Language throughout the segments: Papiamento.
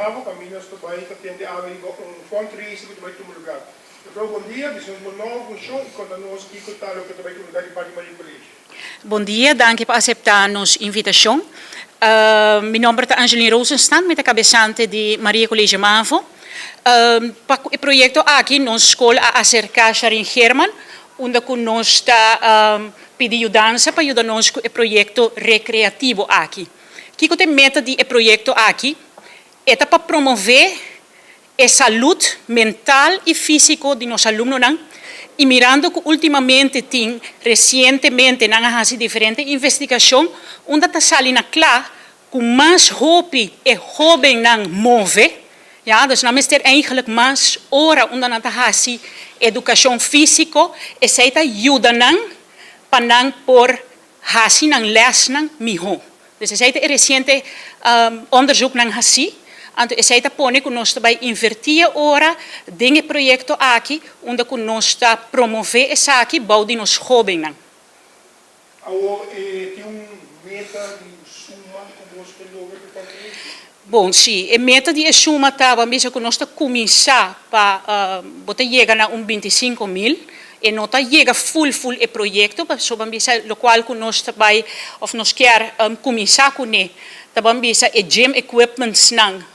Mavo kaminda nos ta bai ta tende awe riba un fundraiser ku ta bai tuma lugá. Mevrouw bon dia, bisa nos bo nòmber, funshon i konta nos kiko ta loke ta bai tuma lugá di parti Maria College. Bon dia, danki pa aseptá nos invitashon. Mi nòmber ta Angeline Rosenstand, mi ta kabesante di Maria College Mavo. Pa ku e proyekto aki nos skol a aserká Sharin Geerman unda ku nos ta pidi yudansa pa yuda nos ku e proyekto rekreativo aki. Kiko ta e meta di e proyekto aki? E ta pa promové e salud mental i físiko di nos alumnonan i mirando ku últimamente tin resientemente nan a hasi diferente investigashon unda ta sali na kla ku mas hopi e hóbennan move, ya, dus nan mester eigenlijk mas ora unda nan ta hasi edukashon físiko, esei ta yuda nan pa nan por hasi nan lèsnan mihó. Dus esei ta e resiente onderzoeknan hasí. Anto esei ta pone ku nos ta bai invertí e ora den e proyekto aki unda ku nos ta promové esaki bou di nos hóbennan. Awor e tin un meta di suma ku bos ke logra ku konferensia? Bon, sí. E meta di e suma ta, ban bisa ku nos ta kuminsá pa bo ta yega na un 25,000. E no ta yega ful ful e proyekto, pasobra ban bisa lokual ku nos ta bai òf nos kier kuminsá kuné ta ban bisa e gym equipmentsnan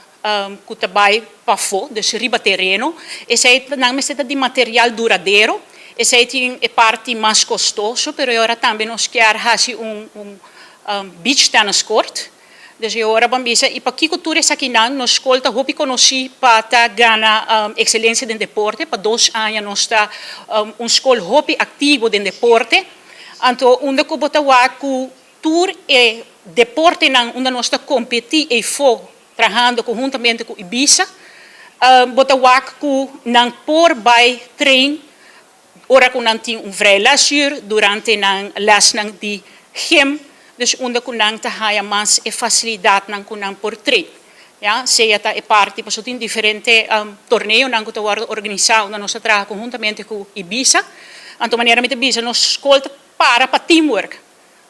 ku ta bai pafó, dus riba tereno. Esei nan mester ta di material duradero. Esei tin e parti mas kostoso, pero e ora tambe nos kier hasi un beach tennis court. Dus e ora ban bisa, i pakiko tur esakinan? Nos skol ta hopi konosí pa ta gana ekselensia den deporte. Pa dos aña nos ta un skol hopi aktivo den deporte. Anto unda ku bo ta wak ku tur e deportenan unda nos ta kompetí eifó trahando konhuntamente ku Ibisa, bo ta wak ku nan por bai train Ora ku nan tin un vrij lesuur durante nan lesnan di gym, dus unda ku nan ta haya mas e fasilidatnan ku nan por train. Ya, sea ta e parti, pasobra tin diferente torneonan ku ta wòrdu organisá unda nos ta traha konhuntamente ku Ibisa. Anto manera mi ta bisa nos skol ta para pa teamwork.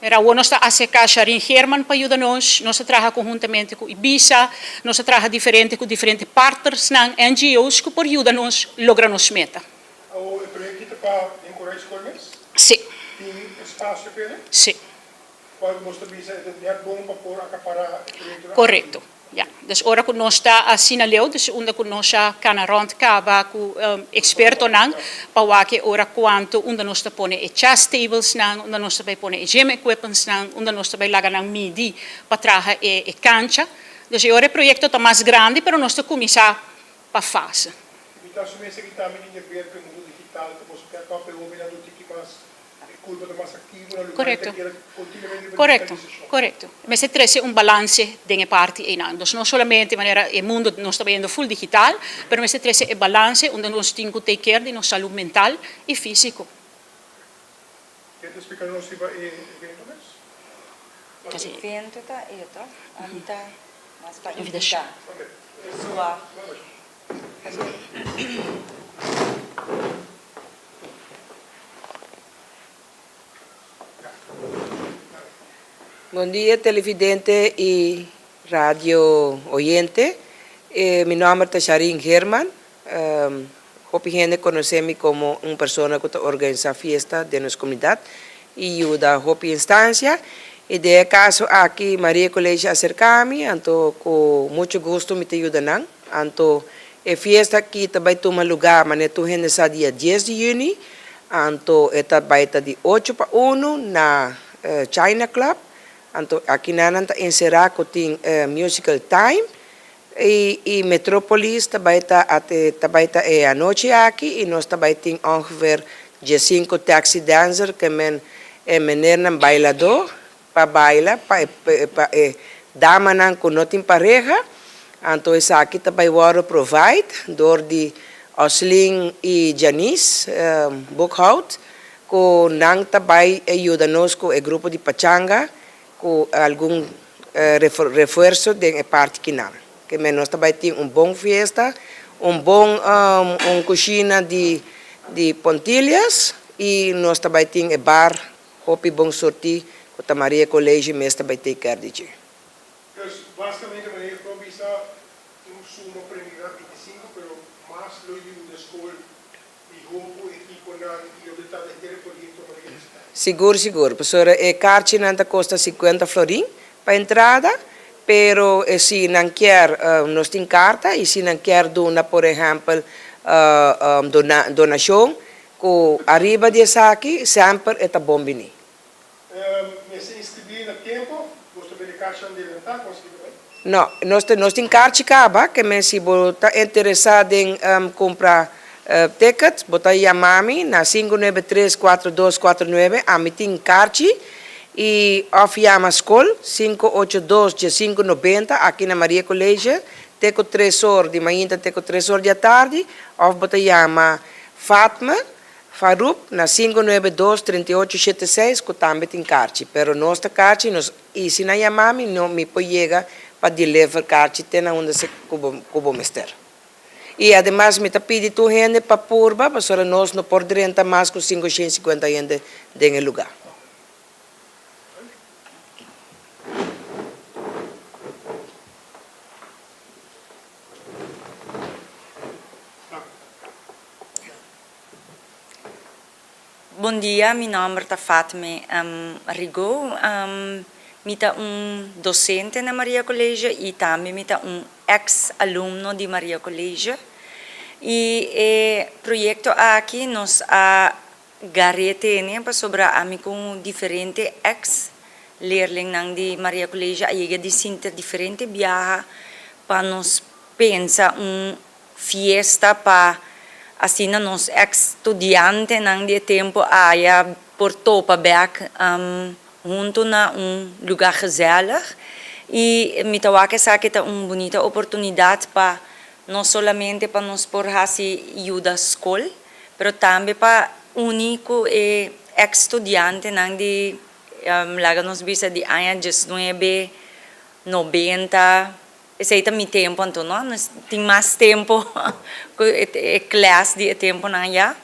Mira, awor nos ta aserká Sharin Geerman pa yuda nos, nos ta traha konhuntamente ku Ibisa, nos ta traha diferente ku diferente partnersnan, NGO's, ku por yuda nos logra nos meta. Awor e proyecto ta pa encourage scol mes? Si. Tin espacio p'e? Si. Cual bos ta bisa e ta net bon pa por acapara e proyectonan aki? Correcto, ya. Dus ora cu nos ta asina leu, dus unda cu nos a cana rond caba cu expertonan pa wak e ora cuanto unda nos ta pone e chess tablesnan, unda nos ta bay pone e gym equipmentsnan, unda nos ta bay laga nan midi pa traha e cancha. Dus e ora e proyecto ta mas grandi, pero nos ta cuminsa pa fase. Mi ta asumí esaki tambe tin ke ber ku e mundu digital ku boso ke akòp e hóbennan lo tin ki mas e kulpa ta mas aktivo na lugar di ta keda kontinuamente riba Korekto, digitalisashon. korekto. Mester trese un balanse den e parti einan. Dus no solamente manera e mundu nos ta bayendo ful digital, pero mester trese e balanse unda nos tin ku take care di nos salud mental i físiko. Ken ta splika nos riba e evento mes? E evento ta e to, ami ta mas pa invita. Sua. Bon dia televidente y radio oyente. Mi nomber ta Sharin Geerman. Hopi hende conoce mi como un persona cu ta organisa fiesta den nos comunidad y yuda hopi instancia. Y den e caso aki Maria College a acerca mi, anto cu mucho gusto mi ta yuda nan. Anto e fiesta aki ta bay tuma lugar manera tur hende sa dia dies di juni, anto e ta bay ta di ocho pa uno na China Club. Anto aki nan nan ta encera cu tin musical time. I Metropolis ta bai ta ate ta bai ta e anochi aki i nos ta bai tin ongeveer diesinco taxi dancer ke men e menernan bailadó pa baila pa e pa e damanan ku no tin pareha. Anto esaki ta bai wòrdu provide dor di Oslin i Janice Boekhout ku nan ta bai e yuda nos ku e grupo di pachanga Ku algun refuerso den e parti kinan. Ke men nos ta bai tin un bon fiesta, un bon un kushina di di Pontillas i nos ta bai tin e bar hopi bon surtí ku ta Maria College mes ta bai take care di dje. Dus basikamente meneer por bisa tin un. lo yuda skol mihó ku ekiponan i lo ta henter e proyekto Maria Visita. Sigur sigur, pasobra e karchinan ta kosta 50 florin pa entrada, pero si nan kier nos tin karta i si nan kier duna por ehèmpel donashon ku ariba di esaki semper e ta bon bini. Mester inscribí na tempo, Bos ta bende karchinan delantá, kon esaki ta bai? No, nos ta nos tin karchi kaba, ke men si bo ta interesá den kumpra ticket, bo ta yama mi na 593 4249, ami tin karchi, i òf yama skol 582 1590 aki na Maria College te ku tres or di mainta te ku tres or di atardi, òf bo ta yama Fatme Farouk na 592 38 76 ku tambe tin karchi, pero nos ta karchi nos i si nan yama mi no mi por yega pa deliver karchi te na unda se ku bo ku bo mester. I ademas mi ta pidi tur hende pa purba pasobra nos no por drenta mas ku 550 hende den e luga. Bon dia, mi nomber ta Fatme Rigaud. Mi ta un docente na Maria College y tambe mi ta un ex alumno di Maria College. Y e proyecto aki nos a gar'é tene pasobra ami cu diferente ex leerlingnan di Maria College a yega di sinta diferente biaha pa nos pensa un fiesta pa asina nos ex studiantenan di e tempo aya por topa bek hunto na un lugar gezellig y mi ta wak esaki ta un bunita oportunidad pa no solamente pa nos por haci yuda scol pero tambe pa uni cu e ex studiantenan di laga nos bisa di aña diesnuebe nobenta. Esei ta mi tempu anto no, nos tin mas tempu ku e klas di e tempunan ya.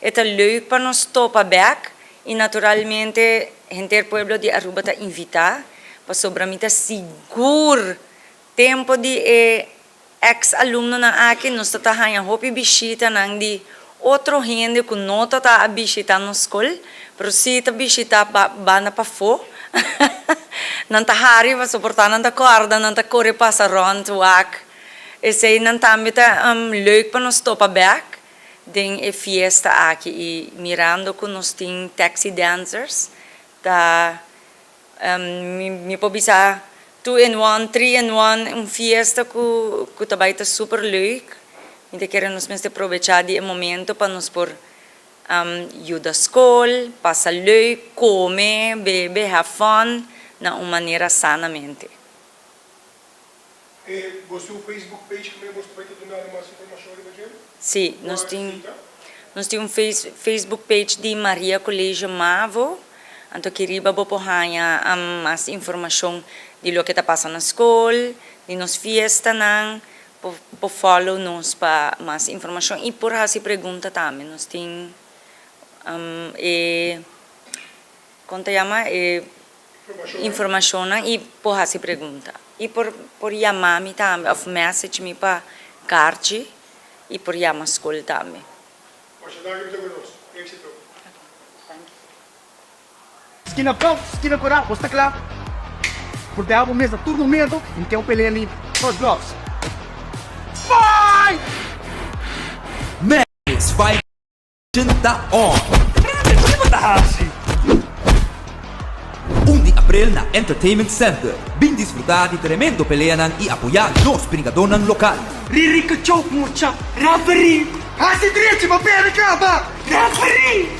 E ta leuk pa nos topa bek i naturalmente henter pueblo di Aruba ta invitá pasobra mi ta sigur tempu di e eks alumnonan aki nos ta ta haña hopi bishitanan di otro hende ku no ta ta a bishitá nos skol pero si ta bishitá banda pafó. Nan ta hari pasobra por ta nan ta kòrda, nan ta kore pasa rònt wak. Esei nan tambe ta leuk pa nos topa bèk den e fiesta aki i mirando ku nos tin taxi dancers ta mi por bisa two in one, three in one, un fiesta ku ku ta bai ta super leuk. Mi ta kere nos mester probechá di e momento pa nos por Yuda skol, pasa leuk, kome, bebe, have fun na un manera sanamente. E bo su Facebook page ku bo ta bai ta duna mas informashon riba dje? Si, nos tin nos tin un Facebook page di Maria College Mavo, anto aki riba bo por haña mas informashon di loke ta pasa na skol, di nos fiestanan. Por follow nos pa mas informacion y por haci pregunta tambe. Nos tin e con ta yama e informacionnan y por haci pregunta. Y por por yama mi tambe of message mi pa carchi y por yama school tambe. Masha danki pa ta cu nos. Exito. Skina blou, skina korá, bo sta kla? Proteha bo mes na tur momento i mete un pelea limpi. First Gloves. Fight! Maris Fight ta on! Brother, ki bo ta hasi? Un di aprel na Entertainment Center. Bin disfruta di tremendo peleanan i apoya nos bringadónan lokal. Riri kachó mucha, referee! Hasi drechi pa perde kaba, referee!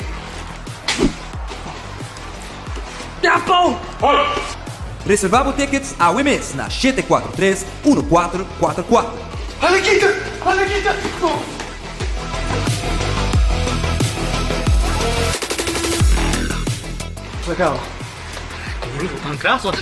Tempo! Reserva bo tickets awe mes na 743 1444. Hala kita! Hala kita! No! Legal. Pancraso.